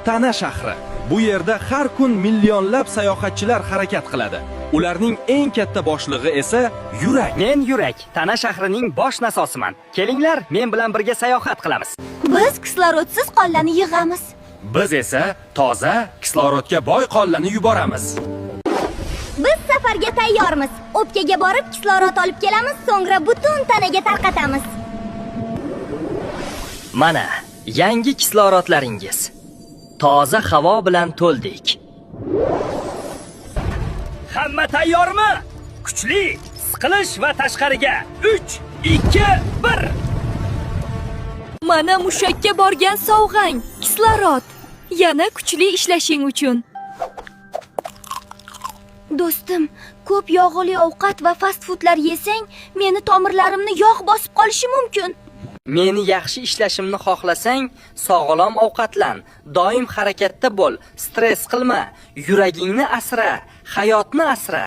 Tana shahri. Bu yerda har kun millionlab sayohatchilar harakat qiladi. Ularning eng katta boshlig'i esa yurak. Men yurak, Tana shahrining bosh nasosiman. Kelinglar, men bilan birga sayohat qilamiz. Biz kislorodsiz qonlarni yig'amiz. Biz esa toza, kislorodga boy qonlarni yuboramiz. Biz safarga tayyormiz. O'pkaga borib kislorod olib kelamiz, so'ngra butun tanaga tarqatamiz. Mana, yangi kislorodlaringiz. Toza havo bilan to'ldik. Hamma tayyormi? Kuchli siqilish va tashqariga. 3, 2, 1. Mana mushakka borgan sovg'ang, kislorod. Yana kuchli ishlashing uchun. Do'stim, ko'p yog'li ovqat va fast foodlar yesang, meni tomirlarimni yog' bosib qolishi mumkin. Meni yaxshi ishlashimni xohlasang, sog'lom ovqatlan, doim harakatda bo'l, stress qilma, yuragingni asra, hayotni asra.